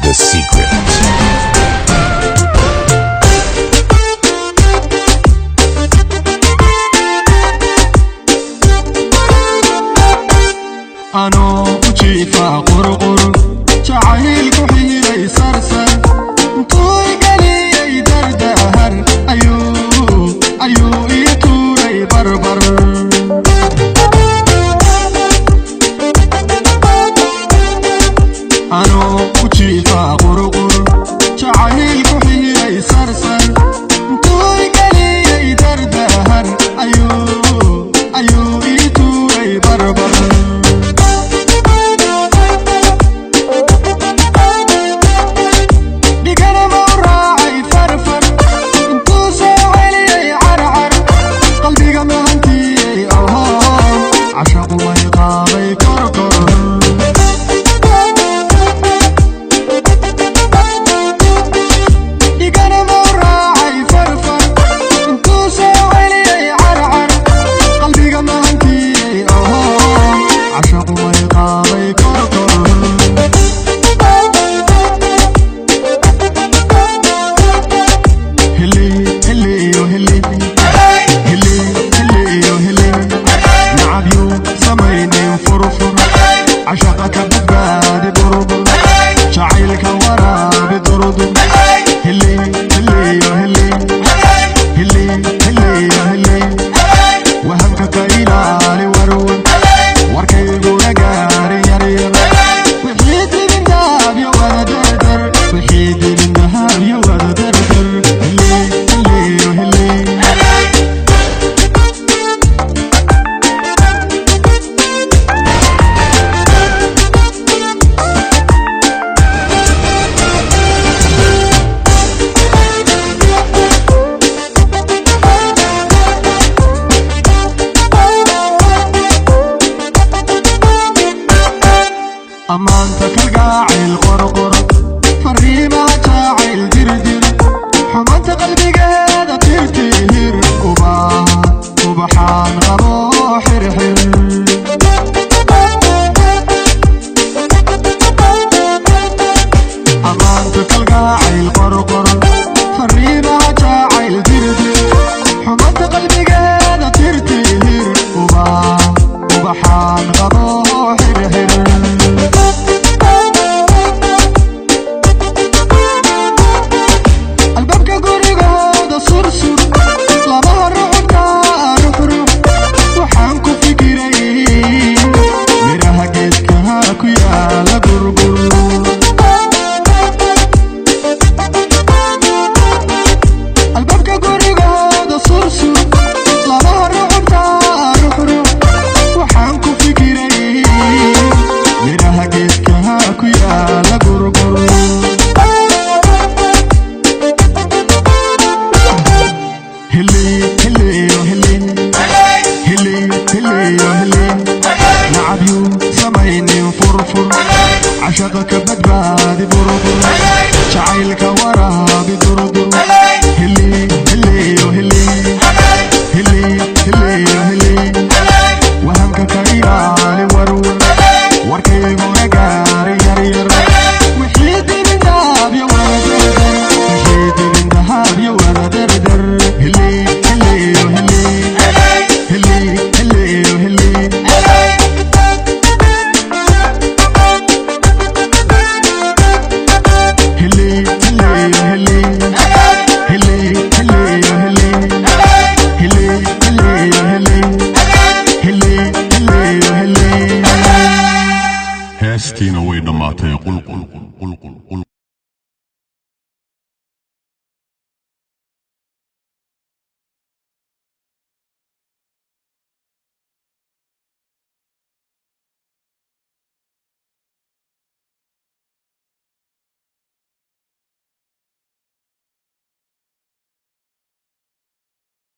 knows the secret. Anoo ku jiifaa qurqur, jacayl ku xiiray sarsar, intuu igeliyey dardahar ayuu ii tuuray barbar. Anoo ku jiifaa qurqur, jacayl ku xiiray sarsar, intuu igeliyey dardahar ayuu ii tuuray barbar. Dhigana ma u raacay farfar, intuu soo celiyey carcar, qalbiga ma hantiyey oho, cashaqu may qaaday korkor. Dhigana ma u raacay farfar, intuu soo celiyey carcar, qalbiga ma hantiyey oho, cashaqu may qaaday korkor. Hili hiliyo hili, hili hiliyo hili, nacabyu samaynin furfur, cashaqa ka badbaadi burbur, jacaylka waraabi durdur. Hili hiliyo hili, hili hiliyo hili, wahamka ka ilaali warwar, warkayguna gaari yaryar, wixii dibindaabyo wada dardar, wixii dibindahaabyo wada dardar. Hili hiliyo hili. Ammaanta kalgaacayl qorqor, fariimaha jaacayl dirdir, xumanta qalbigeeda tirtir, ubax ubaxaan qabo xirxir. Ammaanta kalgaacayl qorqor, fariimaha jaacayl dirdir, xumanta qalbigeeda tirtir, ubax ubaxaan qabo xirxir. Albaabka gurigooda sursur, labaha rucubka ruxrux, waxaan ku fikiray miraha geedkaha ku yaala gurgur. Albaabka gurigooda sursur, labaha rucubka ruxrux, waxaan ku fikiray miraha geedkaha ku yaala gurgur. Hili hiliyo hili, hili hiliyo hili, nacabyu samaynin furfur, cashaqa ka badbaadi burbur, jacaylka waraabi durdur. Hili hiliyo hili, hili hiliyo hili, wahamka ka ilaali warwar, warkayguna gaari yaryar, wixii dibindaabyo wada dardar, wixii dibindahaabyo wada dardar. Hili hiliyo hili, hili hiliyo hili. Hili hiliyo hili, hili hiliyo hili, hili hiliyo hili, hili hiliyo hili. Heestiina way dhammaatay. Qulqul qulqul qulqul.